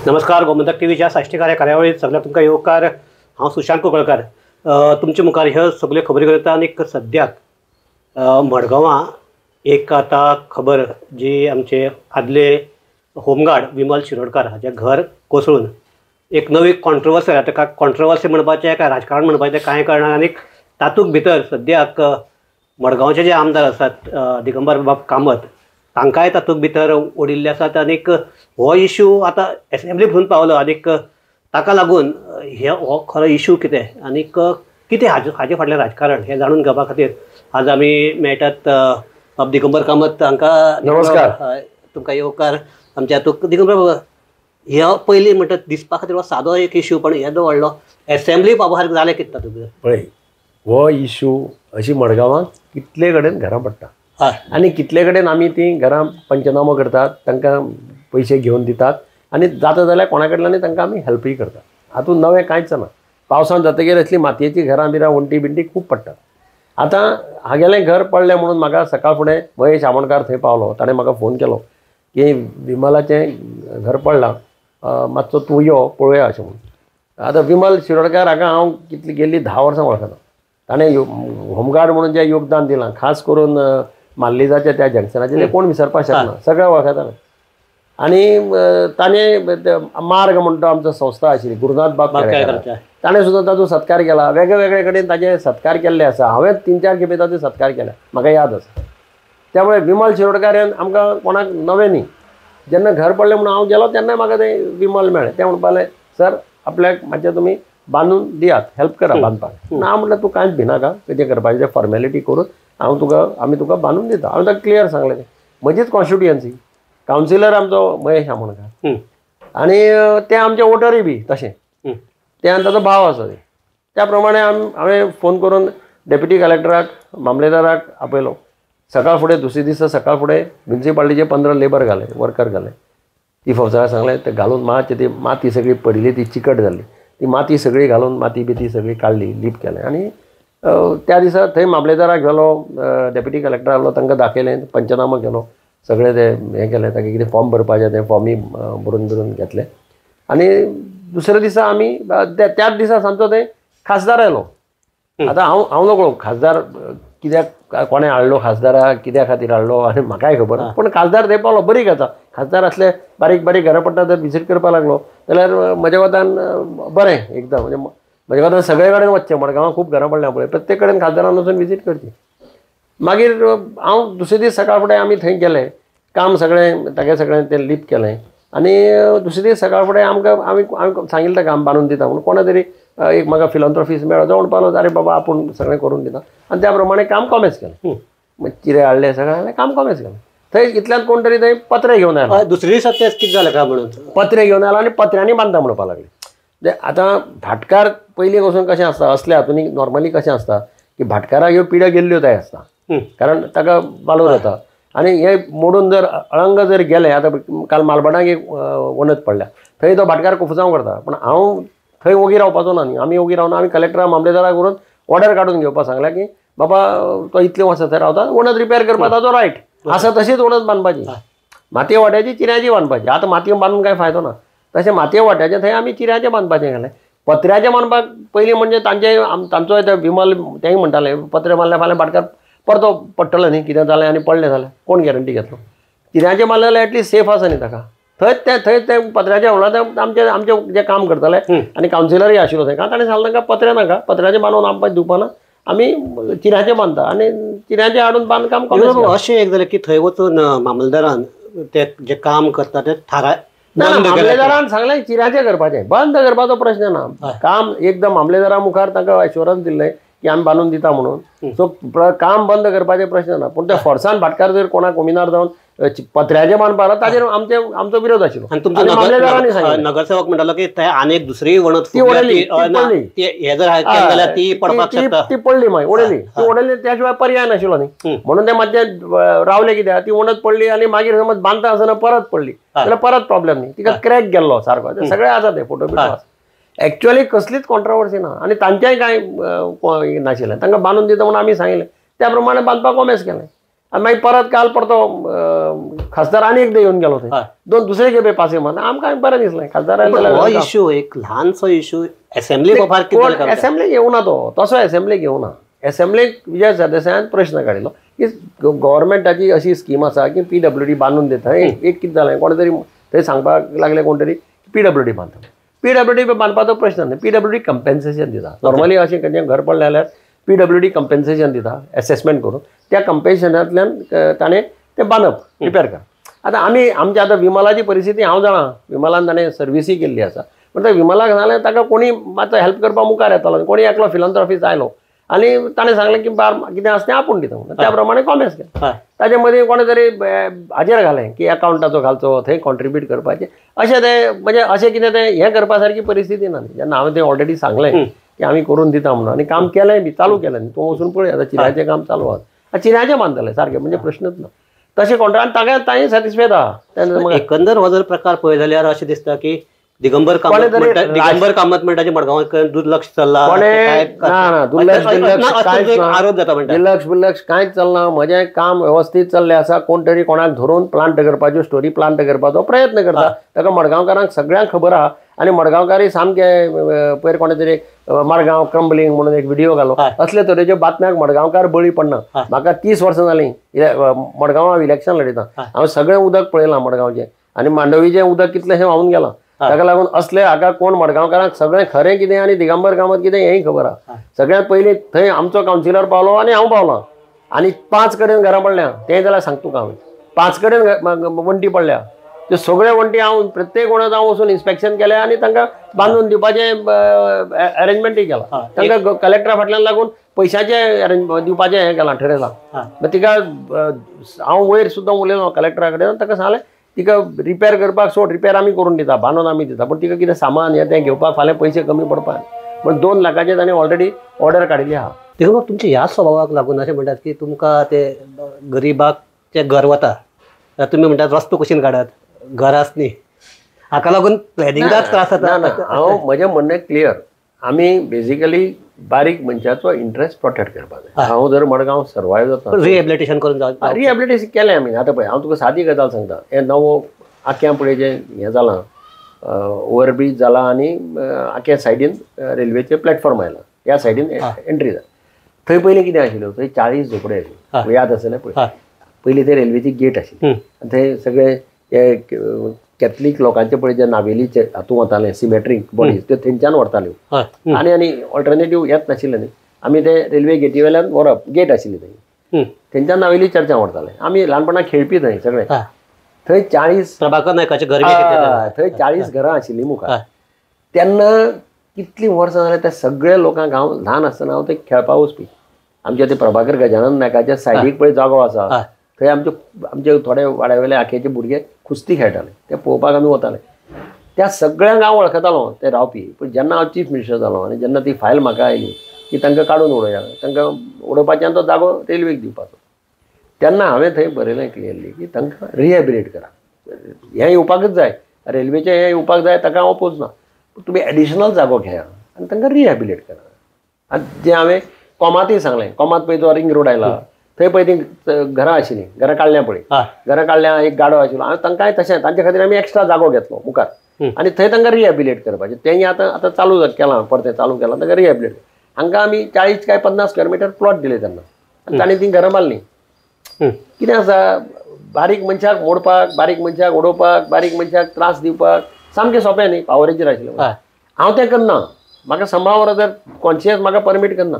नमस्कार, गोमंतक टीव्हीच्या साश्टीकार ह्या कार्यावळीत सगळ्याक तुमकां येवकार. हांव सुशांत कुंकळकार तुमच्या मुखार ह्यो सगल्यो खबरी करता. आनीक सद्याक मडगांवां एक आतां खबर जी आमचे आदले होमगार्ड विमल शिरोडकार हाचें घर कोसळून एक नवी कॉन्ट्रोवर्सी, आतां कॉन्ट्रोवर्सी म्हणपाचें काय राजकारण म्हणपाचें कांय कळना. आनीक तातूंत भितर सद्याक मडगांवचे जे आमदार आसात दिगंबर बाब कामत तांकांय तातूंत भितर ओडिल्ले आसात. आनीक हो इशू आतां एसेंब्ली भरून पावलो आनीक ताका लागून हे हो खरो इशू कितें आनीक कितें हाजे फाटलें राजकारण हें जाणून घेवपा खातीर आज आमी मेळटात बाब दिगंबर कामत हांकां. नमस्कार, तुमकां येवकार आमच्या हातूंत. दिगंबर बाबा, हे पयलीं म्हणटा दिसपा खातीर हो सादो एक इशू, पण येदो व्हडलो एसेंब्ली पावपा सारकें जालें कितें तातूंत? पळय, हो इशू अशी मडगांवांत कितले कडेन घरां पडटा आनी कितले कडेन आमी तीं घरां पंचनामो करतात, तांकां पयशे घेवन दितात आनी जाता जाल्यार कोणा कडल्यानूय तांकां आमी हेल्पूय करतात. हातूंत नवें कांयच ना. पावसांत जातकीर असली मातयेचीं घरां बिरां वण्टी बिंटी खूब पडटात. आतां हागेलें घर पडलें म्हणून म्हाका सकाळ फुडें महेश आमोणकार थंय पावलो. ताणें म्हाका फोन केलो की विमलाचें घर पडलां, मातसो तूं यो पळोवया अशें म्हणून. आतां विमल शिरोडकार हाका हांव कितली गेल्ली 10 वर्सां वळखता. ताणें होमगार्ड म्हणून जें योगदान दिलां, खास करून माल्लिजाच्या त्या जंक्शनाचेर, तें कोण विसरपाक शकना, सगळे वळखताले. आनी ताणें मार्ग म्हणटा आमचो संस्था आशिल्ली गुरुनाथ बाब केळेकार, ताणें सुद्दां ताजो सत्कार केला. वेगळे वेगळे कडेन ताजे सत्कार केल्ले आसा. हांवें 3-4 खेपे ताजो सत्कार केला, म्हाका याद आसा. त्यामुळे विमल शिरोडकार हें आमकां कोणाक नवें न्ही. जेन्ना घर पडलें म्हणून हांव गेलो तेन्ना म्हाका तें विमल मेळ्ळें. तें म्हणपाक सर आपल्याक मातशें तुमी बांदून दियात, हेल्प करा बांदपाक. ना म्हटल्यार तूं कांयच भिनाका, कितें करपाचें तें फॉर्मेलिटी करून हांव तुका आमी तुका बांदून दिता. हांवें ताका क्लियर सांगलें. म्हजीच कॉन्स्टिट्युयन्सी, कावन्सिलर आमचो महेश आमोणकार आनी ते आमचे वोटरूय बी तशें, ते आनी ताचो भाव आसा. ते त्या प्रमाणे हांवें फोन करून डेप्युटी कलेक्टराक, मामलेदाराक आपयलो. सकाळ फुडें दुसरे दिसा सकाळ फुडें म्युनिसिपालिटीचे 15 लेबर घाले, वर्कर घाले. ती फौजदाराक सांगलें ते घालून मातशें ती माती सगळी पडिल्ली ती चिकट जाल्ली, ती माती सगळी घालून माती बिती सगळी काडली, लीप केलें. आनी त्या दिसा थंय मामलेदाराक गेलो, डेप्युटी कलेक्टर आसलो, तांकां दाखयलें, पंचनामो केलो, सगळें तें हें केलें. ताका कितें फॉर्म भरपाचें तें फॉर्मूय भरून बिरून घेतलें. आनी दुसऱ्या दिसा आमी त्याच दिसा सांजचो थंय खासदार आयलो. आतां हांव नकळो खासदार कित्याक कोणें हाडलो, खासदाराक कित्या खातीर हाडलो आनी म्हाकाय खबर ना, पूण खासदार थंय पावलो. बरी गजाल, खासदार असले बारीक बारीक घरां पडटा तर विजीट करपाक लागलो जाल्यार म्हज्या मतान बरें एकदम. म्हणजे म्हज्या मतान सगळे कडेन वचचें, मडगांवां खूब घरां पडल्या पळय, प्रत्येक कडेन खासदारान वचून विजीट करची. मागीर हांव दुसरे दीस सकाळ फुडें आमी थंय गेले, काम सगळें तागें सगळें तें लीप केलें. आनी दुसरे दीस सकाळ फुडें आमकां आमी सांगिल्लें ताका आमी बांदून दिता म्हणून. कोणा तरी एक म्हाका फिलॉन्थ्रोफीस मेळ्ळो, जो म्हणपाक लागलो अरे बाबा आपूण सगळें करून दिता. आनी त्या प्रमाणे काम कॉमेस केलें. चिरे हाडले, सगळें हाडलें, काम कॉमेस केलें. थंय इतल्यान कोण तरी थंय पत्रे घेवन आयलो. दुसरे दिसा तें कितें जालें काय म्हणून पत्रे घेवन आयलो आनी पत्र्यांनी बांदता म्हणपाक लागले. आतां भाटकार पयलीं वचून कशें आसता, असल्या हातून नॉर्मली कशें आसता की भाटकाराक ह्यो पिड्यो गेल्ल्यो जाय आसता, कारण ताका बालोर जाता. आनी हे मोडून जर अळंग जर गेले, आतां काल मालबणाक एक वणत पडल्या, थंय तो भाटकार कुफजांव करता. पूण हांव थंय ओगी रावपाचो ना न्ही, आमी ओगी रावना. आमी कलेक्टरा मामलेदाराक व्हरून ऑर्डर काडून घेवपाक सांगल्या की बाबा तो इतले वर्सां थंय रावता, वणत रिपेर करपाक ताजो रायट आसा, तशीच वणत बांदपाची. मातये वाट्याची चिऱ्याची बांदपाची. आतां मातये बांदून कांय फायदो ना, तशें मातये वाट्याचें थंय आमी चिऱ्याचें बांदपाचें घालें. पत्र्याचें बांदपाक पयलीं म्हणजे तांचे तांचो ते विमल तेंय म्हणटाले पत्रे मारल्या फाल्यां भाटकार परतो पडटलो न्ही, कितें जालें आनी पडलें जाल्यार कोण गॅरंटी घेतलो. चिऱ्याचें मारलें जाल्यार एटलिस्ट सेफ आसा न्ही ताका. थंय ते पत्र्याचें म्हणल्यार आमचे आमचे जे काम करताले आनी कावन्सिलरूय आशिल्लो थंय, ताणें सांगलें तांकां पत्रे नाका, पत्र्याचें बांदून आमकां दिवपा ना, आमी चिऱ्याचें बांदता. आनी चिऱ्याचें हाडून बांदकाम करून अशें एक जालें की थंय वचून मामलेदारान ते जे काम करता ते थाराय ना, मामलेदारान सांगलें चिऱ्याचें करपाचें, बंद करपाचो प्रश्न ना. काम एकदम मामलेदारा मुखार तांकां एश्योरन्स दिल्लें की आमी बांदून दिता म्हणून. सो काम बंद करपाचें प्रश्न ना, पूण ते फोर्सान भाटकार जर कोणाक कोमिनार जावन पत्र्याचें बांदपाक लागला ताजेर आमचे आमचो विरोध आशिल्लो. आनी तुमचो मामलेदारांनी सांगलें, नगरसेवक म्हणटालो की थंय आनी एक दुसरी वणत ती उडयली, हे जर जाल्यार ती पडपाक शकता, ती पडली मागीर उडयली, ती उडयली त्या शिवाय पर्याय नाशिल्लो न्ही. म्हणून ते मातशें रावले कित्याक, ती वणत पडली आनी मागीर समज बांदता आसतना परत पडली जाल्यार परत प्रॉब्लेम न्ही, तिका क्रॅक गेल्लो सारको, सगळें आसा ते फोटो बिटो आसा. एक्चुअली कसलीच कॉन्ट्रोवर्सी ना आनी तांचेंय कांय नाशिल्लें, तांकां बांदून दिता म्हणून आमी सांगिल्लें, त्या प्रमाणे बांदपाक कॉमेस केलें. आनी मागीर परत काल परतो खासदार आनी एकदां येवन गेलो थंय दोन दुसरे खेपे पासय मारना आमकां बरें दिसलें. खासदार हो इश्यू एक ल्हानसो इश्यू एसेंब्ली एसेंब्लीक येवना तो तसो एसेंब्लीक येवना. एसेंब्लीक विजय सरदेसायान प्रश्न काडिल्लो की गव्हर्मेंटाची अशी स्कीम आसा की पीडब्ल्यूडी बांदून दिता. एक कितें जालें कोण तरी थंय सांगपाक लागले कोण तरी पीडब्ल्यूडी बांदता. पीडब्ल्यूडी बांदपाचो प्रश्न न्ही, पीडब्ल्यूडी कंपेन्सेशन दिता. नॉर्मली अशें खंयचें घर पडलें जाल्यार पीडब्ल्यूडी कंपेन्सेशन दिता एसेसमेंट करून, त्या कंपेन्सेशनांतल्यान ताणें तें बांदप रिपेर कर. आतां आमी आमच्या आतां विमलाची परिस्थिती हांव जाणा, विमलान ताणें सर्विसूय केल्ली आसा, पूण त्या विमलाक सांगलें ताका कोणी मातसो हेल्प करपाक मुखार येतालो, कोणी एकलो फिलंथ्रॉफीस आयलो आनी ताणें सांगलें की बार कितें आसा तें आपूण दिता म्हणून, त्या प्रमाणे कॉमेस केलें. ताजे मदीं कोणें तरी हाजेर घालें की अकावंटाचो घालचो थंय कॉन्ट्रिब्यूट करपाचें अशें तें म्हणजे अशें कितें तें हें करपा सारकी परिस्थिती ना. जेन्ना हांवें तें ऑलरेडी सांगलें की आमी करून दिता म्हणून आनी काम केलें बी चालू केलें न्ही, तूं वचून पळय आतां चिऱ्याचें काम चालू आसा, चिऱ्याचें बांदतलें सारकें म्हणजे प्रश्नच ना. तशें कॉन्ट्राक्ट ताका तांणी सॅटिस्फाय आहा. एकंदर हो जर प्रकार पळयत जाल्यार अशें दिसता की दिगंबर कामत दिगंबर कामत म्हणटा मडगांवां दुर्लक्ष चल्ला. ना दुर्लक्ष आरोप जाता म्हणटा, दुर्लक्ष बिर्लक्ष कांयच चलना. म्हजें काम वेवस्थीत चल्लें आसा. कोण तरी कोणाक धरून प्लांट करपाच्यो स्टोरी प्लांट करपाचो प्रयत्न करता, ताका मडगांवकारांक सगळ्यांक खबर आहा. आनी मडगांवकारय सामके पयर कोणें तरी मडगांव क्रम्बलिंग म्हणून एक व्हिडिओ घालो, असले तरेच्यो बातम्यांक मडगांवकार बळी पडना. म्हाका 30 वर्सां जालीं मडगांवां इलेक्शन लढयता, हांव सगळें उदक पळयलां मडगांवचें आनी मांडवीचें उदक कितलेंशें व्हांवून गेलां. ताका लागून असले हाका कोण मडगांवकारांक सगळें खरें कितें आनी दिगंबर कामत कितें हेंय खबर आहा. सगळ्यांत पयलीं थंय आमचो कावन्सिलर पावलो आनी हांव पावलां आनी 5 कडेन घरां पडल्या, तें जाल्यार सांगता तुका हांव, 5 कडेन वण्टी पडल्या, त्यो सगळ्यो वण्टी हांव प्रत्येक वणत हांव वचून इन्स्पेक्शन केलें आनी तांकां बांदून दिवपाचें अरेंजमेंटूय केलां. तांकां कलेक्टरा फाटल्यान लागून पयशाचें अरेंज दिवपाचें हें केलां ठरयलां. तिका हांव वयर सुद्दां उलयलो कलेक्टरा कडेन, ताका सांगलें तिका रिपेर करपाक सोड, रिपेर आमी करून दिता, बांदून आमी दिता, पूण तिका कितें सामान हें तें घेवपाक फाल्यां पयशे कमी पडपाक पूण 2 लाखाचें ताणें ऑलरेडी ऑर्डर काडिल्ली आहा. देखून तुमच्या ह्या स्वभावाक लागून अशें म्हणटात की तुमकां ते गरिबाक तें घर वता, तुमी म्हणटात रस्तो कशीन काडात, घराच न्ही, हाका लागून प्लॅनिंगाक त्रास जाता. ना हांव म्हजें म्हणणें क्लियर, आमी बेजिकली बारीक मनशाचो इंट्रस्ट प्रोटेक्ट करपाक जाय. हांव जर मडगांव सर्वायव जाता रिहेबिलिटेशन करून जावं, रिहेबिलिटेशन केलें आमी. आतां पळय हांव तुका सादी गजाल सांगता, हें नवो आक्यां पळय जें हें जालां ओवरब्रीज जाला आनी आक्या सायडीन रेल्वेचें प्लॅटफॉर्म आयलां, ह्या सायडीन एंट्री जाता. थंय पयलीं कितें आशिल्ल्यो, थंय 40 झोपडे आशिल्ल्यो, याद आसलें पळय. पयलीं थंय रेल्वेची गेट आशिल्ली आनी थंय सगळे हे कॅथलीक लोकांचे पळय जे नावेलीचे हातूंत वताले सिमेट्रीक बॉडीज त्यो थंयच्यान व्हरताल्यो आनी आनी ऑल्टरनेटीव येत नाशिल्लें न्ही. आमी ते रेल्वे गेटी वेल्यान व्हरप, गेट आशिल्ली थंय, थंयच्यान नावेली चर्चा व्हरताले आमी ल्हानपणां खेळपी थंय सगळे. थंय 40 प्रभाकर नायकाचें घर, थंय 40 घरां आशिल्लीं मुखार. तेन्ना कितलीं वर्सां जाल्यार त्या सगळ्या लोकांक हांव ल्हान आसतना हांव थंय खेळपाक वचपी. आमच्या ते प्रभाकर गजानन नायकाच्या सायडीक पळय जागो आसा, थंय आमचे आमचे थोडे वाड्या वयले आख्याचे भुरगे कुस्ती खेळटाले, ते पळोवपाक आमी वताले. त्या सगळ्यांक हांव वळखतालो ते रावपी. पूण जेन्ना हांव चीफ मिनिस्टर जालो आनी जेन्ना ती फायल म्हाका आयली की तांकां काडून उडोवया, तांकां उडोवपाचें आनी तो जागो रेल्वेक दिवपाचो, तेन्ना हांवें थंय बरयलें क्लियरली की तांकां रिहेबिलिट करा, हें येवपाकच जाय, रेल्वेचें हें येवपाक जाय, ताका हांव ओपोज ना, पूण तुमी एडिशनल जागो घेया आनी तांकां रिहेबिलिट करा. आनी जें हांवें कोमातूय सांगलें, कोमात पळय तो रिंग रोड आयला थंय पळय तीं घरां आशिल्लीं, घरां काडल्यां पळय, घरां काडल्यां एक गाडो आशिल्लो, हांवें तांकांय तशें तांचे खातीर आमी एक्स्ट्रा जागो घेतलो मुखार आनी थंय तांकां रिहेबिलिट करपाचें. तेंय आतां आतां चालू केलां, परतें चालू केलां, तांकां रिहेबिलिट. हांकां आमी 40 काय 50 स्क्वेअर मिटर प्लॉट दिले तेन्ना आनी तांणी तीं घरां बांदलीं. कितें आसा, बारीक मनशाक मोडपाक, बारीक मनशाक उडोवपाक, बारीक मनशाक त्रास दिवपाक सामकें सोंपें न्ही, पावरेचेर आशिल्लें. हांव तें करना, म्हाका समहाव जर कॉन्शियस म्हाका परमीट करना.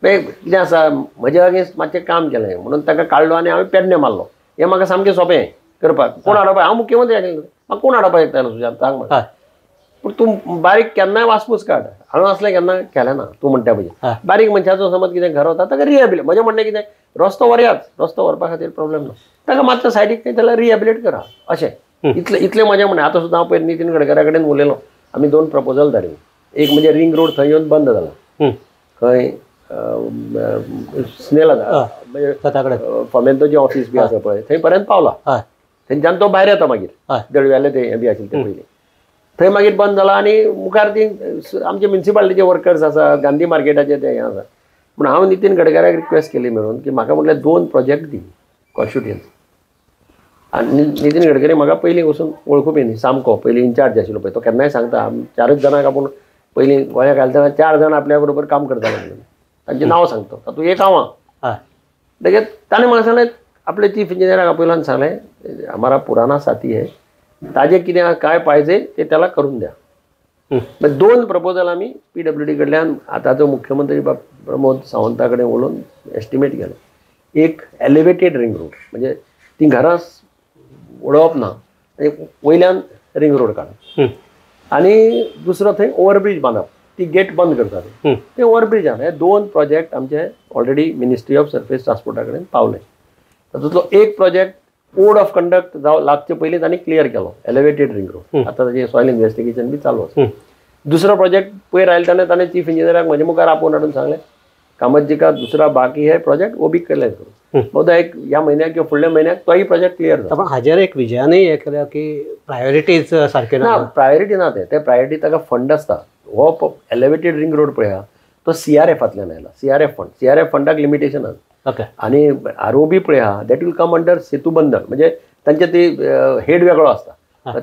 कितें आसा, म्हज्या अगेन्स्ट मातशें काम केलें म्हणून ताका काडलो आनी हांवें पेडणें मारलो, हें म्हाका सामकें सोंपें करपाक. कोण हाडोवपाक, हांव मुख्यमंत्री आशिल्लो, म्हाका कोण हाडोवपाक शकतालो तुज्यान सांग म्हाका. पूण तूं बारीक केन्नाय वासपूस काड, हांवें असलें केन्ना केलें ना. तूं म्हणटा पळय बारीक मनशाचो समज कितें घर वता ताका रिहेबिलिट, म्हजें म्हणणें कितें रस्तो व्हरयात, रस्तो व्हरपा खातीर प्रॉब्लेम ना, ताका मातसो सायडीक खंय जाल्यार रिहेबिलिट करा अशें इतलें इतलें म्हजें म्हणणें. आतां सुद्दां हांव पयर नितीन गडकरा कडेन उलयलो, आमी 2 प्रपोजल धाडली. एक म्हणजे रिंग रोड थंय येवन बंद जाला, खंय स्नेल म्हणजे फोमेंतोचें ऑफीस बी आसा पळय थंय पर्यंत पावला, थंयच्यान तो भायर येता मागीर दळव्याले ते हें बी आशिल्लें ते पयलीं, थंय मागीर बंद जाला आनी मुखार ती आमचे म्युनिसिपालिटीचे वर्कर्स आसा, गांधी मार्केटाचे ते हें आसा. पूण हांव नितीन गडकऱ्याक रिक्वेस्ट केली मेळून की म्हाका म्हटलें 2 प्रोजेक्ट दी कॉन्स्टिट्युएन्सी. आनी नितीन गडकरी म्हाका पयलीं वचून वळखुपी न्ही सामको, पयलीं इन्चार्ज आशिल्लो पळय तो केन्नाय सांगता 4 जाणांक आपूण पयलीं गोंयाक आयले तेन्ना 4 जाण आपल्या बरोबर काम करताले म्हणून तांचें नांव सांगता, तातूंत एक हांव आहा. म्हणटकीर ताणें म्हाका सांगलें, आपले चीफ इंजिनियराक आपयलो आनी सांगलें हमारा पुराना साथी है, ताजें कितें काय पाहिजे ते त्याला करून द्या. 2 प्रपोजल आमी PWD कडल्यान आतांचो मुख्यमंत्री प्रमोद सावंता कडेन उलोवन एस्टिमेट केलें. एक एलिवेटेड रिंग रोड, म्हणजे ती घरां उडोवप ना, वयल्यान रिंग रोड काडप, आनी दुसरो थंय ओवरब्रीज बांदप, ती गेट बंद करता ते ओवरब्रीज आहा. हे 2 प्रोजेक्ट आमचे ऑलरेडी मिनिस्ट्री ऑफ सर्फेस ट्रान्सपोर्टा कडेन पावले. तातूंतलो एक प्रोजेक्ट कोड ऑफ कंडक्ट जावं लागचे पयलीं तांणी क्लियर केलो, एलिवेटेड रिंग रोड. आतां ताजें सॉयल इन्वेस्टिगेशन बी चालू आसा. दुसरो प्रोजेक्ट पयर आयलो तेन्ना ताणें चीफ इंजिनियराक म्हजे मुखार आपोवन हाडून सांगलें, कामत जी का दुसरा बाकी है प्रोजेक्ट वो भी क्लियर करू. बहुधा एक ह्या म्हयन्याक किंवा फुडल्या म्हयन्याक तोय प्रोजेक्ट क्लियर जाता. पण हाजेर एक विजयानूय हें केलें की प्रायोरिटीज सारक्यो ना, प्रायोरिटी ना, ते प्रायोरिटी ताका फंड आसता. हो एलिवेटेड रिंग रोड पळय तो CRFांतल्यान आयला, CRF fund. CRF फंडाक लिमिटेशन आसा. ओके. आनी ROB पळय आहा that will come under Setubandhan, म्हणजे तांचे ती हेड वेगळो आसता.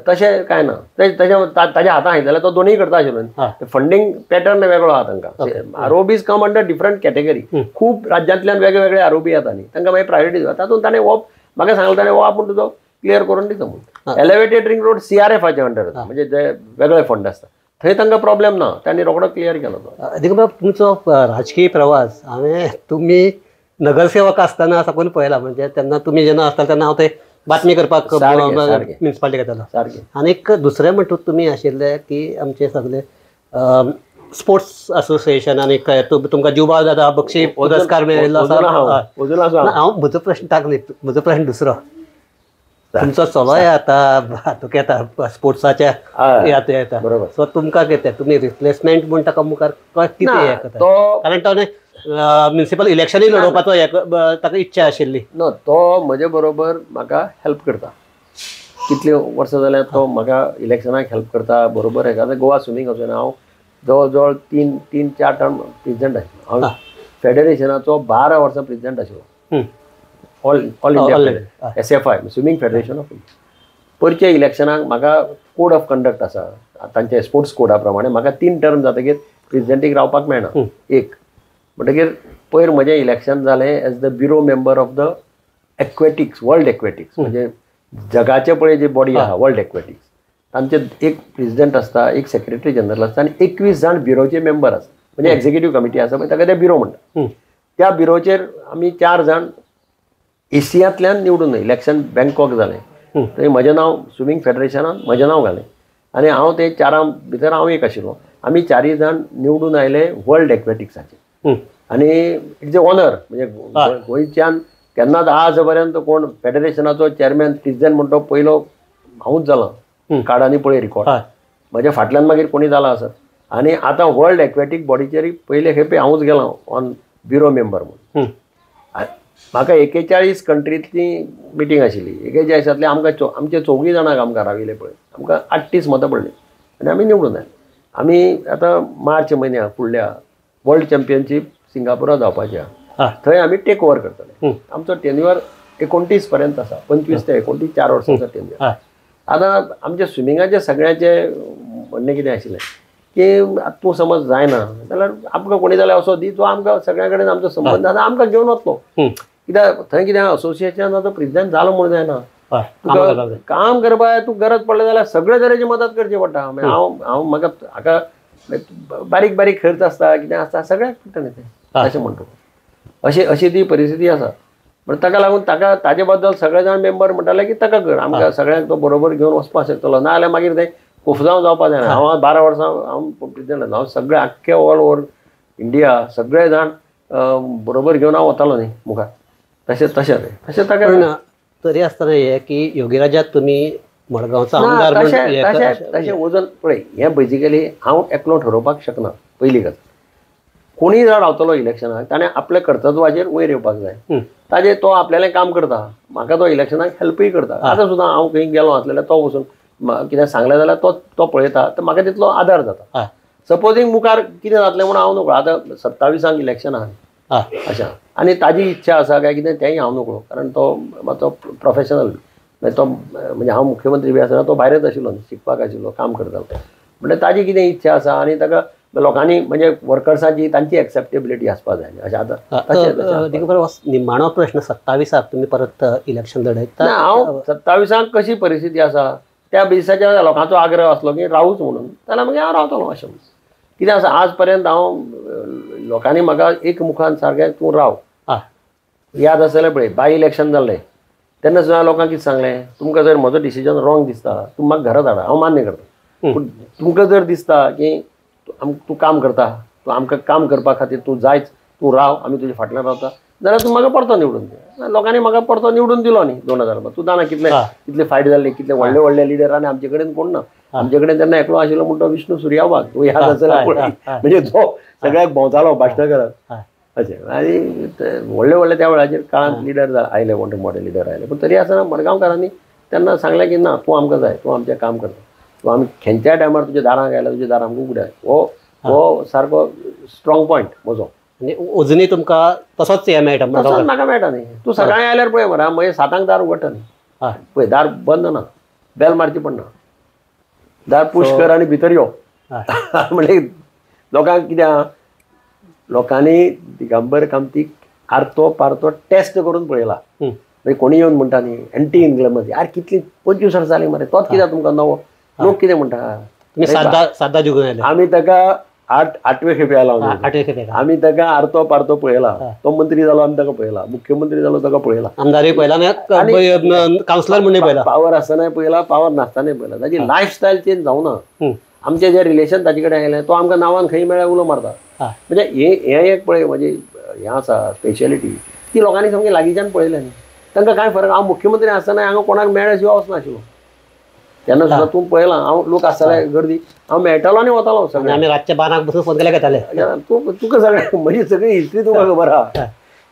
तशें कांय ना, ताज्या हातां आयले जाल्यार तो दोनूय करता आशिल्लो. फंडींग पॅटर्न वेगळो आहा तांकां. ROBs come under different category. खूब राज्यांतल्यान वेगळे वेगळे ROB येता न्ही, तांकां मागीर प्रायोरिटी दिता. तातूंत ताणें हो म्हाका सांगलें, ताणें हो आपूण तुजो क्लियर करून दिता म्हणून. एलिवेटेड रिंग रोड CRFाचे अंडर येता, म्हणजे जे वेगळे फंड आसता थंय तांकां प्रॉब्लेम ना, तांणी रोखडो क्लियर केलो तो. देखून बाब तुमचो राजकीय प्रवास हांवें तुमी नगरसेवक आसतना साकून पळयला. म्हणजे तेन्ना तुमी जेन्ना आसता तेन्ना हांव ते बातमी करपाक म्युनिसिपालिटी घेतालो. आनीक दुसरें म्हणटूच तुमी आशिल्ले की आमचे सगळे स्पोर्ट्स असोसिएशन आनी तुमकां जिवबा दादा बक्षी पुरस्कार मेळिल्लो आसा. हांव म्हजो प्रश्न ताक न्ही, म्हजो प्रश्न दुसरो. तुमचो चलोय आतां हातूंत येता स्पोर्ट्साच्या येता, बरोबर. सो तुमकां कितें तुमी रिप्लेसमेंट म्हूण ताका मुखार कितें हें करता? कारण तो म्युनिसिपल इलेक्शनूय लडोवपाचो ताका इच्छा आशिल्ली. ना, तो म्हजे बरोबर म्हाका हेल्प करता. कितली वर्सां जाल्यार तो म्हाका इलेक्शनाक हेल्प करता, बरोबर. आतां गोवा स्विमींग असोसिएशन हांव जवळ जवळ 3-4 टर्म प्रेसिडेंट आशिल्लो. हांव फेडरेशनाचो 12 वर्सां प्रेसिडेंट आशिल्लो. All India SFI swimming federation of India. परच्या इलेक्शनाक म्हाका कोड ऑफ कंडक्ट आसा तांच्या स्पोर्ट्स कोडा प्रमाणे म्हाका 3 टर्म जातकीर प्रेसिडेंटीक रावपाक मेळना. एक म्हणटकीर पयर म्हजें इलेक्शन जालें as the bureau member of the aquatics, world aquatics, म्हणजे जगाचे पळय जी बॉडी आहा वर्ल्ड एक्वेटिक्स, तांचे एक प्रेसिडेंट आसता, एक सेक्रेटरी जनरल आसता आनी 21 जाण ब्युरोचे मेंबर आसता, म्हणजे एक्झिक्युटीव कमिटी आसा पळय ताका ते ब्युरो म्हणटा. त्या ब्युरोचेर आमी 4 जाण एशियांतल्यान निवडून इलेक्शन बँकॉक जालें थंय म्हजें नांव स्विमींग फेडरेशनान म्हजें नांव घालें आनी हांव ते 4 भितर हांव एक आशिल्लो. आमी 4 जाण निवडून आयले वर्ल्ड एक्वेटिक्साचे आनी it's a honour. म्हणजे गोंयच्यान केन्नाच आज पर्यंत कोण फेडरेशनाचो चेअरमॅन प्रेसिडेंट म्हणटो पयलो हांवूच जाला. कार्डांनी पळय रिकॉर्ड म्हज्या फाटल्यान मागीर कोणी जाला आसत. आनी आतां वर्ल्ड एक्वेटीक बॉडीचेर पयले खेपे हांवूच गेला ऑन ब्युरो मेंबर म्हणून. म्हाका 41 कंट्रींतली मिटींग आशिल्ली. 41तांतले आमकां आमचे 4 जाणांक आमकां राविल्ले पळय, आमकां 38 मतां पडलीं आनी आमी निवडून आयले. आमी आतां मार्च म्हयन्या फुडल्या वर्ल्ड चॅम्पियनशीप सिंगापुरा जावपाची आहा, थंय आमी टेक ओवर करतले. आमचो टेन्युअर 29 पर्यंत आसा, 25 ते 29, 4 वर्सांचो टेन्युअर. आतां आमच्या स्विमिंगाचे सगळ्यांचे म्हणणें कितें आशिल्लें की आतां तूं समज जायना जाल्यार आमकां कोणी जाल्यार असो दी जो आमकां सगळ्यां कडेन आमचो संबंद आसा, आमकां घेवन वतलो. कित्याक थंय कितें असोसिएशनाचो प्रेसिडेंट जालो म्हूण जायना, तुका काम करपाक तूं गरज पडलें जाल्यार सगळे तरेची मदत करची पडटा. हांव हांव म्हाका हाका बारीक बारीक खर्च आसता, कितें आसता सगळ्याक पडटा न्ही तें, अशें म्हणटा. अशी अशी ती परिस्थिती आसा. पण ताका लागून ताका ताजे बद्दल सगळे जाण मेंबर म्हणटाले की ताका कर, आमकां सगळ्यांक तो बरोबर घेवन वचपाक शकतलो, ना जाल्यार मागीर ते कोफजांव जावपाक जायना. हांव 12 वर्सां हांव प्रेसिडेंट जालो, हांव सगळे आख्खे ऑल ओवर इंडिया सगळे जाण बरोबर घेवन हांव वतालो न्ही मुखार. तशें तशें तशें ताका तरी आसतना हें की योगीराजाक तुमी मडगांवचो आमदार तशें तशें वजन पळय हें बेजिकली हांव एकलो ठरोवपाक शकना. पयली गजाल, कोणीय जाण रावतलो इलेक्शनाक ताणें आपल्या कर्तृत्वाचेर वयर येवपाक जाय. ताजेर तो आपल्यालें काम करता, म्हाका तो इलेक्शनाक हेल्पूय करता. आतां सुद्दां हांव खंय गेलो आसलें जाल्यार तो वचून कितें सांगलें जाल्यार तो तो पळयता, तर म्हाका तितलो आदार जाता. सपोजींग मुखार कितें जातलें म्हूण हांव नकळो. आतां 27 इलेक्शन आहा अशें आनी ताजी इच्छा आसा काय कितें तेंय हांव नकळो, कारण तो मातसो प्रोफेशनल मागीर तो म्हणजे हांव मुख्यमंत्री बी आसतना तो भायरच आशिल्लो, शिकपाक आशिल्लो, काम करतालो. म्हणल्यार ताजी कितें इच्छा आसा आनी ताका लोकांनी म्हणजे वर्कर्सांची तांची एक्सेप्टेबिलिटी आसपा जाय. अशें आतां दिगंबर, निमाणो प्रश्न, 27 तुमी परत इलेक्शन लढयता? ना, हांव 27 कशी परिस्थिती आसा त्या बेजिसाचेर लोकांचो आग्रह आसलो की रावूच म्हणून, जाल्यार मागीर हांव रावतलो. अशें म्हणून कितें आसा, आज पर्यंत हांव लोकांनी म्हाका एक मुखान सारकें तूं राव. याद आसा जाल्यार पळय, बाय इलेक्शन जाल्लें तेन्ना सुद्दां लोकांक कितें सांगलें, तुमकां जर म्हजो डिसिजन रॉंग दिसता तूं म्हाका घरा धाडा, हांव मान्य करता. पूण तुमकां जर दिसता की तूं काम करता, तूं आमकां काम करपा खातीर तूं जायच, तूं राव, आमी तुजे फाटल्यान रावता, जाल्यार तूं म्हाका परतो निवडून दी. लोकांनी म्हाका परतो निवडून दिलो न्ही 2000. तूं जाणा कितले कितले फायट जाल्ले, कितले व्हडले व्हडले लिडर आनी आमचे कडेन कोण ना. आमचे कडेन तेन्ना एकलो आशिल्लो म्हणटा विष्णू सुर्या वाघ, तूं याद आसा म्हणजे तो सगळ्याक भोंवतालो भाशणां करत अशें. आनी व्हडले व्हडले त्या वेळाचेर काळांत लिडर आयले, मोठे मोठे लिडर आयले. पूण तरी आसतना मडगांवकारांनी तेन्ना सांगलें की ना, तूं आमकां जाय, तूं आमचें काम करता, तूं आमी खंयच्याय टायमार तुज्या दारांक आयल्यार तुज्या दारां आमकां उगड्या. हो हो सारको स्ट्रॉंग पॉयंट म्हजो. आनी अजुनूय तुमकां तसोच हें मेळटा? तसोच म्हाका मेळटा न्ही. तूं सकाळीं आयल्यार पळय मरे, मागीर 7 दार उगडटा न्ही, पळय दार बंद ना, बेल मारची पडना, दार पुश कर आनी भितर यो. म्हणजे लोकांक कितें आहा, लोकांनी दिगंबर कामतीक आरतो पारतो टेस्ट करून पळयला. मागीर कोणी येवन म्हणटा न्ही एंटी इन्क्लमन्स, यार कितली 25 वर्सां जालीं मरे, तोच कित्याक तुमकां नवो लोक कितें म्हणटा. सादा जिखून आयले आमी ताका 8वे खेपे आयला, आमी ताका आरतो पारतो पळयला. तो मंत्री जालो आमी ताका पळयला, मुख्यमंत्री जालो ताका पळयला, आमदारूय पळयला, कावन्सिलर म्हणून पळयला, पावर आसतनाय पळयला, पावर नासतनाय पळयला. ताजी लायफस्टायल चेंज जावना. आमचें जें रिलेशन ताजे कडेन आयलें तो आमकां नांवान खंय मेळ्ळ्यार उलो मारता. म्हणजे हें एक पळय म्हणजे हें आसा स्पेशलिटी ती लोकांनी सामकी लागींच्यान पळयलें न्ही, तांकां कांय फरक. हांव मुख्यमंत्री आसतना हांगा कोणाक मेळ्ळ्या शिवाय वचनाशिल्लो, तेन्ना सुद्दां तूं पळयलां हांव लोक आसताले गर्दी, हांव मेळटालो आनी वतालो सगळें. आमी रातच्या 12 बसून फोन केल्यार घेताले. तूं तुका सगळें म्हजी सगळी हिस्ट्री तुका खबर आहा.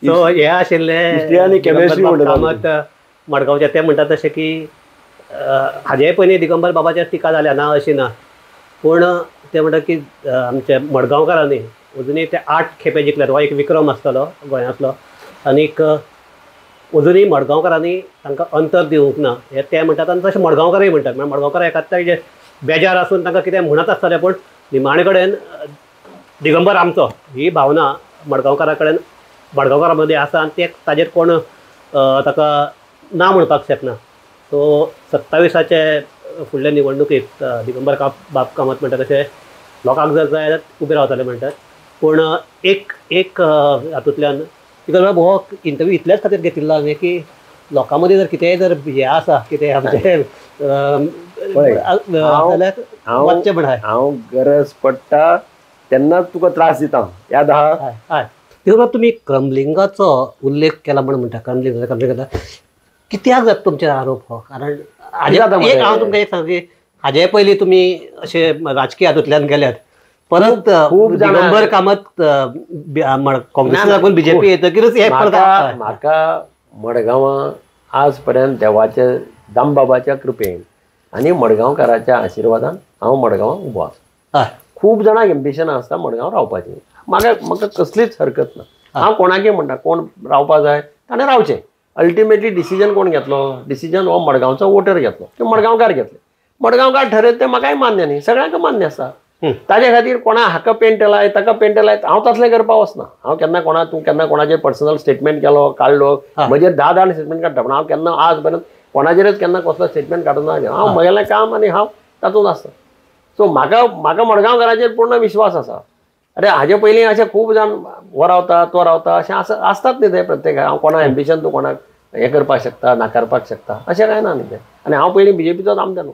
सो हें आशिल्लें हिस्ट्री आनी केमिस्ट्री म्हणटा मडगांवचे. ते म्हणटा तशें की हाजे पयलीं दिगंबर बाबाचेर टिका जाल्या ना अशी ना, पूण ते म्हणटा की आमच्या मडगांवकारांनी अजुनूय ते 8 खेपे जिखल्यात, हो एक विक्रम आसतलो गोंयांतलो. आनीक अजुनूय मडगांवकारांनी तांकां अंतर दिवंक ना हें ते म्हणटात. आनी तशें मडगांवकारय म्हणटात, म्हळ्यार मडगांवकार एकाद्या जे बेजार आसून तांकां कितें म्हणत आसतलें, पूण निमाणे कडेन दिगंबर आमचो ही भावना मडगांवकारा कडेन मडगांवकारा मदीं आसा आनी ते ताजेर कोण ताका ना म्हणपाक शकना. सो 27 फुडले निवडणुकीत दिगंबर बाब कामत म्हणटा तशें लोकांक जर जाय जाल्यार उबे रावतले म्हणटात. पूण एक एक हातूंतल्यान दिगंबर बाब हो इंटरव्यू इतल्याच खातीर घेतिल्लो हांवें की लोकां मदीं जर कितेंय जर हें आसा कितें आमचें जाल्यार वचचें म्हण. हांव गरज पडटा तेन्नाच तुका त्रास दिता, याद आहा. हय दिगंबर बाब, तुमी क्रमलिंगाचो उल्लेख केला म्हण म्हणटा, क्रमलिंग क्रमलिंग कित्याक जाता तुमचेर आरोप हो? कारण एक हांव तुमकां एक सांग की हाजे पयलीं तुमी अशे राजकीय हातूंतल्यान गेल्यात, परत दिगंबर कामत काँग्रेस लागून बीजेपी येतकीरच हे परत. म्हाका मडगांवां आज पर्यंत देवाच्या दामबाबाच्या कृपेन आनी मडगांवकाराच्या आशिर्वादान हांव मडगांवां उबो आसा. खूब जाणांक एम्बिशन आसता मडगांव रावपाचें, म्हाका म्हाका कसलीच हरकत ना. हांव कोणाकय म्हणटा कोण रावपा जाय ताणें रावचें. अल्टिमेटली डिसिजन कोण घेतलो, डिसिजन हो मडगांवचो वोटर घेतलो किंवा मडगांवकार घेतले. मडगांवकार ठरयत तें म्हाकाय मान्य न्ही, सगळ्यांक मान्य आसा. ताजे खातीर कोणा हाका पेंट लाय ताका पेंट लाय हांव तसलें करपाक वचना. हांव केन्ना कोणा तूं केन्ना कोणाचेर पर्सनल स्टेटमेंट केलो काडलो, म्हजेर 10 जाण स्टेटमेंट काडटा, पूण हांव केन्ना आज पर्यंत कोणाचेरच केन्ना कसलो स्टेटमेंट काडूंक ना. हांव म्हगेलें काम आनी हांव तातूंत आसता. सो म्हाका म्हाका मडगांवकाराचेर पूर्ण विश्वास आसा. अरे हाजे पयलीं अशें खूब जाण हो रावता तो रावता अशें आसा आसतात न्ही ते प्रत्येक. हांव कोणा एम्बिशन तूं कोणाक हें करपाक शकता नाकारपाक शकता अशें कांय ना न्ही तें. आनी हांव पयलीं बीजेपीचोच आमदार न्हू,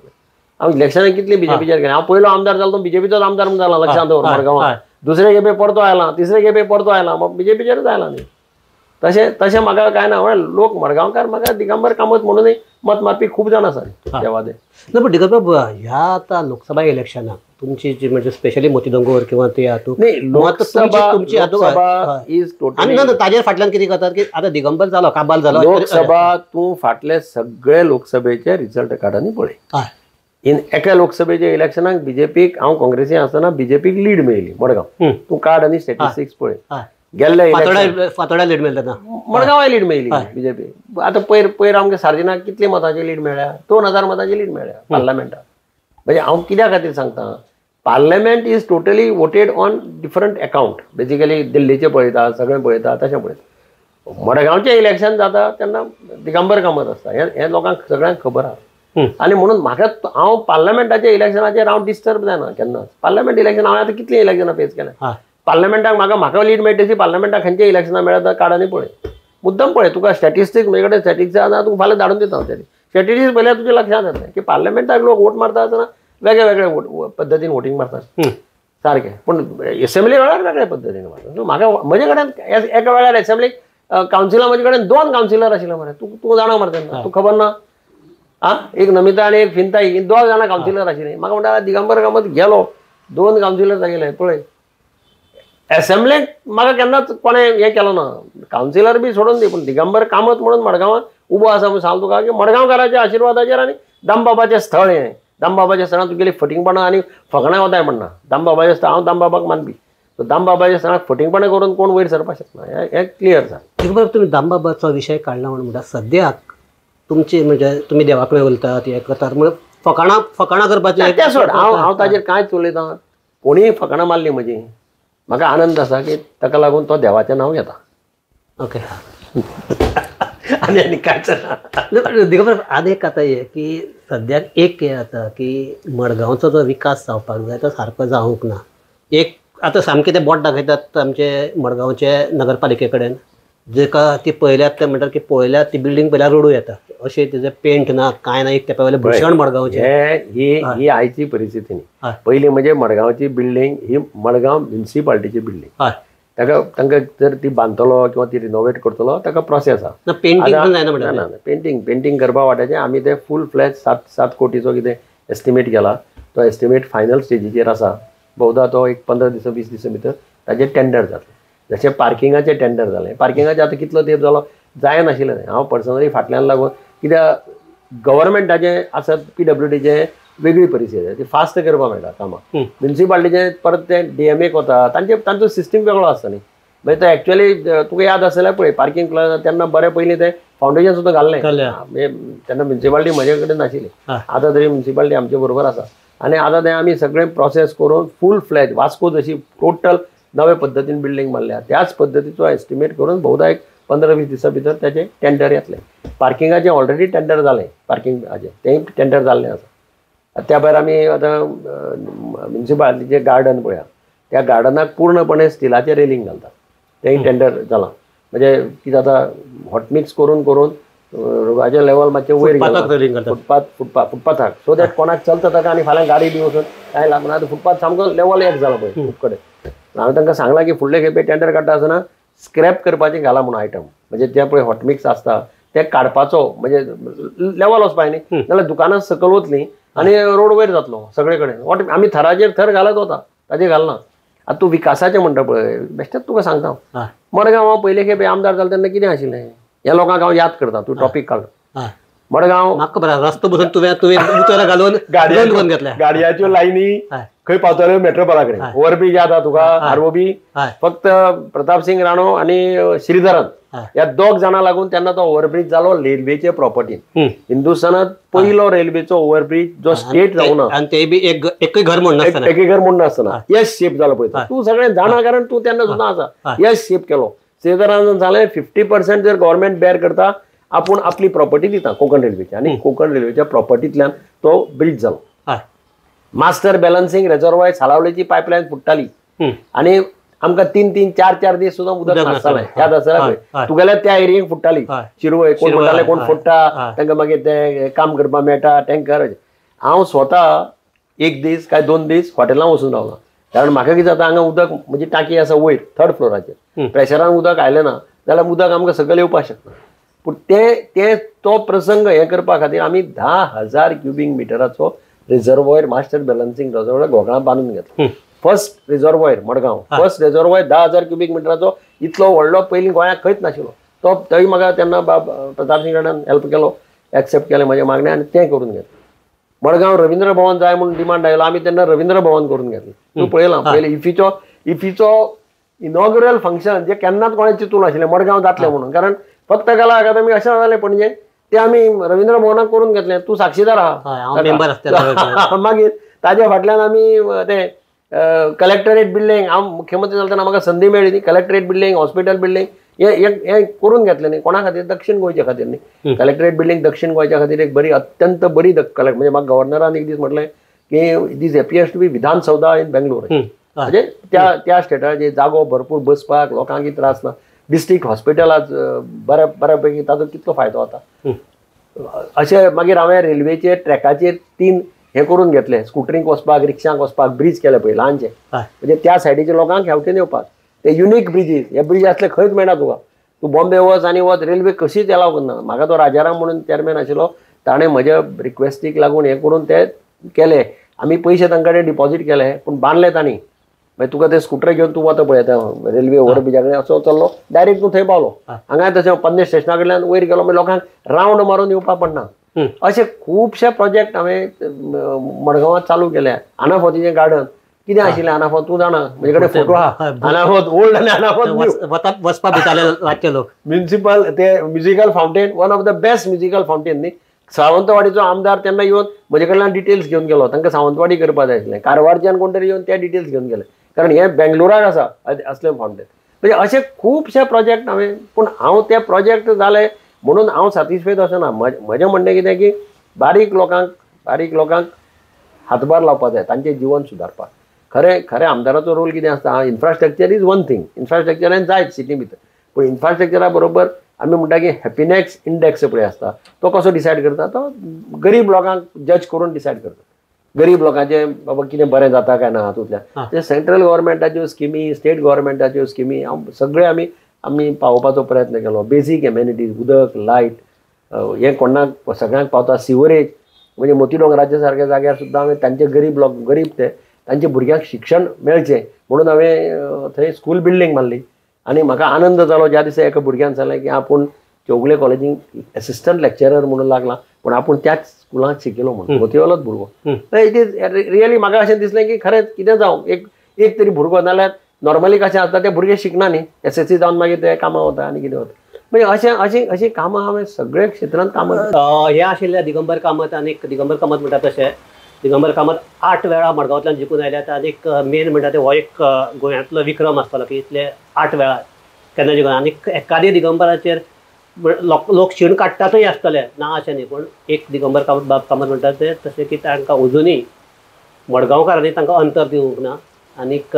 हांव इलेक्शनाक कितली बीजेपीचेर गेलें. हांव पयलो आमदार जालो तो बीजेपीचोच आमदार म्हूण जाला, लक्षांत दवर मडगांवां. दुसरे खेपे परतो आयला, तिसरे खेपे परतो आयला, मग बीजेपीचेरच आयला न्ही. तशें तशें म्हाका कांय ना. म्हळ्यार लोक मडगांवकार म्हाका दिगंबर कामत म्हणूनय मत मारपी खूब जाण आसा देवादे. ना पण दिगंबर बाब, ह्या आतां लोकसभा इलेक्शनाक तुमची जी म्हणजे स्पेशली मोतीदोंगर किंवा ते हातूंत न्ही लोकसभा लोकसभा is totally आनी ना ताजेर फाटल्यान कितें करतात की आतां दिगंबर जालो काबाल जालो. लोकसभा तूं फाटले सगळे लोकसभेचे रिजल्ट काड आनी पळय. इन एका लोकसभेच्या इलेक्शनाक बीजेपीक, हांव काँग्रेसी आसतना बीजेपीक लीड मेळ्ळी मडगांव. तूं काड आनी स्टॅटिस्टिक्स पळय. गेल्ले फातोड्या लीड मेळ्ळें तेन्ना मडगांवाय लीड मेळ्ळी बीजेपी. आतां पयर पयर आमकां सार्दिनाक कितले मतांची लीड मेळ्ळ्या? 2000 मतांची लीड मेळ्ळ्या पार्लमेंटाक. म्हणजे हांव कित्या खातीर सांगता, parliament is totally voted on different account. Basically दिल्लीचें पळयता, सगळें पळयता, तशें पळयता. मडगांवचें इलेक्शन जाता तेन्ना दिगंबर कामत आसता, हें लोकांक सगळ्यांक खबर आसा. आनी म्हणून म्हाका हांव पार्लमेंटाच्या इलेक्शनाचेर हांव डिस्टर्ब जायना केन्नाच. पार्लमेंट इलेक्शन हांवें आतां कितलीं इलेक्शनां फेस केल्या. पार्लमेंटाक म्हाका म्हाका लीड मेळटा तशी पार्लमेंटाक खंयच्या इलेक्शनां मेळटा काड आनी पळय, मुद्दम पळय. तुका स्टॅटिस्टिक्स म्हजे कडेन स्टॅटिस्टिक्स आसा, तुका फाल्यां धाडून दिता हांव. स्टॅटिस्टिक्स पळयल्यार तुज्या लक्षांत येतलें की पार्लमेंटाक लोक वोट मारता आसतना वेगळे वेगळे वोट पद्दतीन वोटींग मारतात सारकें, पूण एसेंब्ली वेळार वेगळे पद्दतीन मारतात. म्हाका म्हजे कडेन एका वेळार एसेंब्ली कावन्सिलां म्हजे कडेन 2 कावन्सिलर आशिल्ले मरे. तूं तूं जाणा मरे तेन्ना, तूं खबर ना. आं, एक नमिता आनी एक फिंताई, ही 2 जाणां कावन्सिलर आशिल्लीं. म्हाका म्हणटा दिगंबर कामत गेलो, 2 कावन्सिलर जागेले. पळय एसेंब्लीक म्हाका केन्नाच कोणें हें केलो ना, कावन्सिलर बी सोडून दी, पूण दिगंबर कामत म्हणून मडगांवांत उबो आसा म्हणून सांग तुका की मडगांवकाराच्या आशिर्वादाचेर आनी दामबाबाचें स्थळ हें. दामबाबाच्या स्थळांत तुगेली फटींगपणां आनी फकणां वताय म्हणना. दामबाबाचें स्थळ हांव दामबाबाक मानपी, सो दामबाबाच्या स्थळाक फटींगपणां करून कोण वयर सरपाक शकना, हें क्लियर जालें. दिगंबर, तुमी दामबाबाचो विशय काडला म्हणून म्हणटा, सद्याक तुमची म्हणजे तुमी देवा कडेन उलयतात हें करतात म्हणून फकाणां फकाणां करपाचें तें सोड. हांव हांव ताजेर कांयच उलयता, कोणीय फकाणां मारली म्हजी, म्हाका आनंद आसा की ताका लागून तो देवाचें नांव घेता. ओके. आनी आनी कांयच ना. दिगंबर, आनी एक आतां हें की सद्याक एक हें जाता की मडगांवचो जो विकास जावपाक जाय तो सारको जावंक ना. एक आतां सामकें ते बोट दाखयतात आमचे मडगांवचे नगरपालिके कडेन, जेका ती पळयल्यात ते म्हणटात की पळयल्यार ती बिल्डींग पळयल्यार रडूं येता अशें, तेजें पेंट ना कांय ना. एक तेंपा वयलें भूषण मडगांवचें. ही ही आयची परिस्थिती न्ही. पयलीं म्हणजे मडगांवची बिल्डींग ही मडगांव म्युनिसिपालिटीची बिल्डींग, ताका तांकां जर ती बांदतलो किंवा ती रिनोवेट करतलो ताका प्रोसेस आसा. पेंटींग जायना ना, पेंटींग पेंटींग करपा वाट्याचें आमी ते फूल फ्लॅज 7 कोटीचो कितें एस्टिमेट केला, तो एस्टिमेट फायनल स्टेजीचेर आसा. बहुधा तो एक 15 दिसां 20 दिसां भितर ताजें टेंडर जातलें. जशें पार्किंगाचें टेंडर जालें, पार्किंगाचें आतां कितलो तेंप जालो जायनाशिल्लें. हांव पर्सनली फाटल्यान लागून, कित्याक गव्हर्मेंटाचें आसत PWDचें वेगळी परिस्थिती, ती फास्ट करपाक मेळटा कामां. म्युनिसिपालिटीचें परत तें DMAक वता, तांचे तांचो सिस्टम वेगळो आसता न्ही. मागीर तो एक्चुअली तुका याद आसा जाल्यार पळय पार्किंग प्लाझा तेन्ना बरें पयलीं तें फावंडेशन सुद्दां घाल्लें, म्हणजे तेन्ना म्युनिसिपालिटी म्हजे कडेन नाशिल्ली. आतां तरी म्युनिसिपालिटी आमचे बरोबर आसा आनी आतां तें आमी सगळें प्रोसेस करून फूल फ्लॅज वास्को जशी टोटल नवे पद्दतीन बिल्डींग बांदल्या त्याच पद्दतीचो एस्टिमेट करून बहुधा एक 15-20 दिसां भितर ताचें टेंडर येतलें. पार्किंगाचें ऑलरेडी टेंडर जालें, पार्किंगाचें तेंय टेंडर जाल्लें आसा. त्या भायर आमी आतां म्युनिसिपालिटीचें गार्डन पळया, त्या गार्डनाक पूर्णपणे स्टिलाचें रेलिंग घालतात, तेंय टेंडर जालां. म्हणजे कितें जाता, हॉटमिक्स करून करून रोगाचें लेवल मातशें वयर गेलां. फुटपाथ फुटपाथ फुटपाथाक सो that कोणाक चलता ताका आनी फाल्यां गाडी बी वचून कांय लागना. आतां फुटपाथ सामको लेवल एक जाला पळय खूब कडेन. हांवें तांकां सांगलां की फुडले खेपे टेंडर काडटा आसतना स्क्रॅप करपाचें घाला म्हणून आयटम, म्हणजे ते पळय हॉटमिक्स आसता ते काडपाचो म्हणजे लेवल वचपा न्ही, नाल्यार दुकानां सकयल वतलीं आनी रोड वयर जातलो सगळे कडेन. What आमी थराचेर थर घालत वता, ताजेर घालना. आतां तूं विकासाचें म्हणटा पळय, बेश्टेच तुका सांगता हांव, मडगांव हांव पयले खेपे आमदार जालें तेन्ना कितें आशिल्लें ह्या लोकांक हांव याद करता. तूं टॉपीक काड मडगांव, म्हाका खबर आसा, रस्तो बसून तुवें तुवें उतरां घालून गाडयांच्यो लायनी खंय पावताल्यो मेट्रोपोला कडेन. ओवरब्रीज याद आसा तुका, ROB फक्त प्रतापसिंग राणो आनी श्रीधरन ह्या 2 जाणां लागून तेन्ना तो ओवरब्रीज जालो रेल्वेचे प्रॉपर्टीन. हिंदुस्थानात पयलो रेल्वेचो ओवरब्रीज जो स्टेट जावना, आनी ते बी एकय घर म्हणनासतना, एकय घर म्हणनासतना यस शेप जालो पळय. तूं सगळें जाणा कारण तूं तेन्ना सुद्दां आसा. यस शेप केलो. श्रीधरान जालें 50% जर गव्हर्मेंट बेर करता, आपूण आपली प्रॉपर्टी दिता कोंकण रेल्वेची, आनी कोंकण रेल्वेच्या प्रॉपर्टींतल्यान तो ब्रीज जालो. मास्टर बॅलन्सिंग रेजर्वायर सालावलेची पायपलायन फुट्टाली आनी आमकां 3-3, 4-4 दीस सुद्दां उदक नासतालें. याद आसा तुगेल्या त्या एरियेक फुट्टाली शिरवय, कोण म्हणटाले कोण फुट्टा तांकां मागीर तें काम करपाक मेळटा टँकर. हांव स्वता 1 दीस काय 2 दीस हॉटेलां वचून रावला, कारण म्हाका कितें जाता हांगा उदक म्हजी टांकी आसा वयर 3rd फ्लोराचेर, प्रेशरान उदक आयलें ना जाल्यार उदक आमकां सकयल येवपाक शकना. पूण ते तो प्रसंग हें करपा खातीर आमी 10,000 क्युबीक मिटराचो रिजर्वॉयर मास्टर बॅलन्सिंग रिजर्वॉयर घोगळां बांदून घेतलो. First reservoir Madgaon, first reservoir 10,000 cubic मिटराचो, इतलो व्हडलो पयलीं गोंयांत खंयच नाशिल्लो. तो थंय म्हाका तेन्ना बाब प्रतापसिंग राणान हेल्प केलो, एक्सेप्ट केलें म्हजें मागणें आनी तें करून घेतलें. मडगांव रवींद्र भवन जाय म्हणून डिमांड आयलो, आमी तेन्ना रवींद्र भवन करून घेतलें. तूं पळयलां पयलीं इफीचो इफीचो इनॉग्युरल फंक्शन जे केन्नाच कोणें चिंतून आशिल्लें मडगांव जातलें म्हणून, कारण फक्त कला अकादमी अशें जालें पणजे, ते आमी रवींद्र भवनाक करून घेतलें. तूं साक्षीदार आहा. मागीर ताज्या फाटल्यान आमी ते कलेक्टरेट बिल्डींग, हांव मुख्यमंत्री जालो तेन्ना म्हाका संदी मेळ्ळी न्ही, कलेक्टरेट बिल्डींग, हॉस्पिटल बिल्डींग हे करून घेतलें न्ही. कोणा खातीर? दक्षिण गोंयच्या खातीर न्ही. कलेक्टरेट बिल्डींग दक्षिण गोंयच्या खातीर एक बरी, अत्यंत बरी कलेक्ट, म्हणजे म्हाका गव्हर्नरान एक दीस म्हटलें की this appears to be Vidhana Soudha in Bangalore. म्हणजे त्या त्या स्टेटाचे जागो भरपूर बसपाक लोकांकय त्रास ना. डिस्ट्रिक्ट हॉस्पिटलाच बऱ्या बऱ्यापैकी ताजो कितलो फायदो जाता. अशें मागीर हांवें रेल्वेचेर ट्रॅकाचेर 3 हे करून घेतले, स्कुटरींक वचपाक, रिक्षांक वचपाक ब्रीज केले पळय ल्हानचे, म्हणजे त्या सायडीच्या लोकांक हेवटेन येवपाक. ते युनीक ब्रिजीस, हे ब्रीज आसले खंयच मेळना तुका. तूं बॉम्बे वच आनी वच, रेल्वे कशीच एलाव करना. म्हाका तो राजाराम म्हणून चेअरमॅन आशिल्लो, ताणें म्हज्या रिक्वेस्टीक लागून हें करून ते केले. आमी पयशे तांकां कडेन डिपॉजीट केले, पूण बांदले तांणी. मागीर तुका ते स्कुटर घेवन तूं वता पळय त्या रेल्वे ओव्हरब्रिजा कडेन असो चल्लो, डायरेक्ट तूं थंय पावलो. हांगा तशें पन्ने स्टेशना कडल्यान वयर गेलो, मागीर लोकांक रावंड मारून येवपाक पडना. अशे खुबशे प्रोजेक्ट हांवें मडगांवांत चालू केले. आनाफोतीचें गार्डन कितें आशिल्लें, आनाफोत तूं जाणा, म्हजे कडेन फोटो आहा. आनाफोत ओल्ड आनी आनाफोत वचपा भिताले रातचे लोक. म्युनिसिपल ते musical fountain, one of the best musical fountain न्ही. सावंतवाडीचो आमदार तेन्ना येवन म्हजे कडल्यान डिटेल्स घेवन गेलो, तांकां सावंतवाडी करपाक जाय आशिल्लें. कारवारच्यान कोण तरी येवन ते डिटेल्स घेवन गेले, कारण हे बेंगलोराक आसा असलें फावंटेन. म्हणजे अशे खुबशे प्रोजेक्ट हांवें, पूण हांव ते प्रोजेक्ट जाले म्हणून हांव सॅटिस्फायड अशें ना. म्हजें म्हणणें कितें की बारीक लोकांक हातभार लावपाक जाय, तांचें जिवन सुदारपाक. खरें खरें आमदाराचो रोल कितें आसता, इन्फ्रास्ट्रक्चर is one thing, इन्फ्रास्ट्रक्चरान जायत सिटी भितर, पूण इन्फ्रास्ट्रक्चरा बरोबर आमी म्हणटा की हॅपिनेस इंडेक्स पळय आसता, तो कसो डिसायड करता, तो गरीब लोकांक जज करून डिसायड करता. गरीब लोकांचें बाबा कितें बरें जाता काय ना हातूंतल्यान. ते सेंट्रल गव्हर्मेंटाच्यो स्किमी, स्टेट गव्हर्मेंटाच्यो स्किमी सगळे आमी पावोवपाचो प्रयत्न केलो. बेजीक एमेनिटीज, उदक, लायट हें कोणाक सगळ्यांक पावता. सिवरेज म्हणजे मोती दोंगराच्या सारक्या जाग्यार सुद्दां हांवें तांचे गरीब लोक, गरीब ते तांच्या भुरग्यांक शिक्षण मेळचें म्हणून हांवें थंय स्कूल बिल्डींग मारली. आनी म्हाका आनंद जालो ज्या दिसा एका भुरग्यान सांगलें की आपूण चौगुले कॉलेजीक एसिस्टंट लेक्चरर म्हणून लागला, पूण आपूण त्याच स्कुलांत शिकलो म्हणून, मोतीवालोच भुरगो. It is really म्हाका अशें दिसलें की खरेंच कितें जावं, एक तरी भुरगो, नाल्यार नॉर्मली कशें आसता ते भुरगे शिकना न्ही, SSC जावन मागीर ते कामां वता आनी कितें वता. म्हणजे अशें अशीं अशीं कामां हांवें सगळे क्षेत्रांत कामां. हे आशिल्ले दिगंबर कामत. आनी दिगंबर कामत म्हणटा तशें दिगंबर कामत 8 वेळा मडगांवांतल्यान जिखून आयल्यात. आनी मेन म्हणटा ते हो एक गोंयांतलो विक्रम आसतलो की इतले 8 वेळा केन्ना जिखून. आनी एकादी दिगंबराचेर लोक शीण काडटातय आसतले, ना अशें न्ही, पूण एक दिगंबर कामत बाब कामत म्हणटा ते तशें की तांकां अजुनूय मडगांवकारांनी तांकां अंतर दिवंक ना. आनीक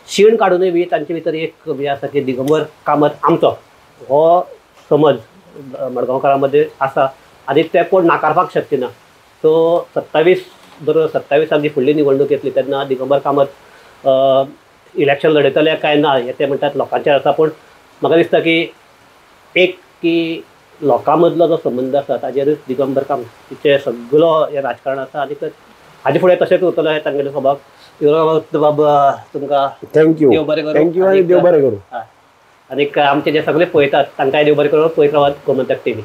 शीण काडुनूय बी तांचे भितर एक हें आसा की दिगंबर कामत आमचो हो समज मडगांवकारां मदीं आसा आनी ते कोण नाकारपाक शकना. सो 27 जी फुडली निवडणूक येतली तेन्ना दिगंबर कामत इलेक्शन लढयतले काय ना हें ते म्हणटात लोकांचेर आसा. पूण म्हाका दिसता की एक की लोकां मदलो जो संबंद आसा ताजेरूच दिगंबर कामतीचें सगळो हें राजकारण आसा आनी हाजे फुडें तशेंच उरतलो हें तांगेलो स्वभाव. बाब तुमकां thank you, देव बरें करूं. Thank you आनी देव बरें करूं. आनीक आमचे जे सगळे पळयतात तांकांय देव बरें करूं. पळयत रावात गोमंतक टीव्ही.